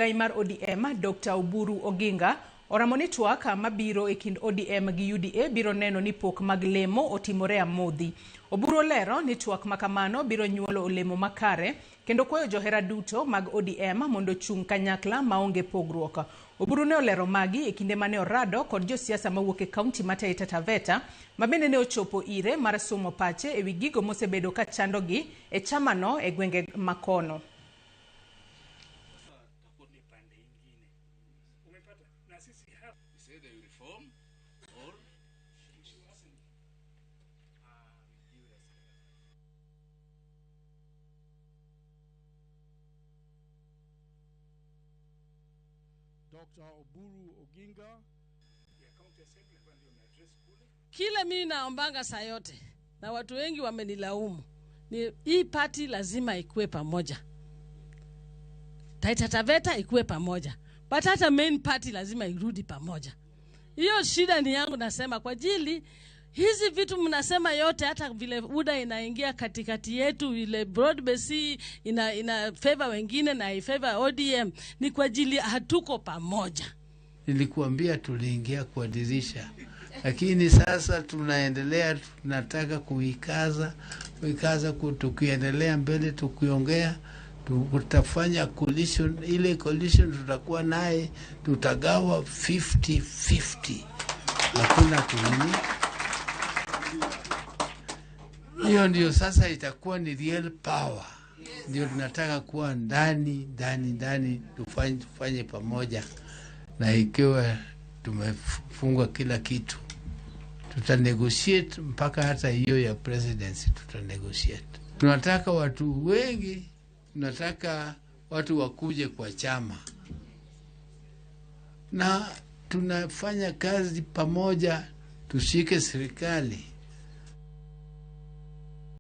Mar ODM Dr. Oburu Oginga oramo ni twak mabiro e kind ODM gi UDA biro neno ni pok mag lemo otimore amodhi. Oburu olero ni twak makamano biro nyuolo olemo makare kendo kwayo johera duto mag ODM mondo ochung' kanyakla maonge pogruok. Oburu ne olero magi e kinde mane orado kod josiasa mawuok e kaunti ma Taita Taveta ma bende ne ochopo ire mar somo pache ewi gigo mosebedo ka chandogi e chamano e gwenge makono. Dr. Oburu Oginga. Kile mimi naombanga saa yote na watu wengi wamenilaumu ni hii party lazima ikuwe pamoja, Taita Taveta ikuwe pamoja, but hata main party lazima irudi pamoja. Hiyo shida ni yangu, nasema kwa ajili hizi vitu mnasema yote, hata vile UDA inaingia katikati yetu, ile broad base ina favor wengine na ifavor ODM, ni kwa ajili hatuko pamoja. Nilikuambia tuliingia kwa dirisha, lakini sasa tunaendelea, tunataka kuikaza kuikaza, tukiendelea mbele, tukiongea tutafanya coalition. Ile coalition tutakuwa naye, tutagawa 50-50, hakuna kunini. Hiyo ndio sasa itakuwa ni real power, ndio tunataka kuwa ndani ndani ndani, tufanye pamoja, na ikiwa tumefunga kila kitu tutanegotiate mpaka hata hiyo ya presidency tutanegotiate. Tunataka watu wengi, tunataka watu wakuje kwa chama, na tunafanya kazi pamoja, tushike serikali.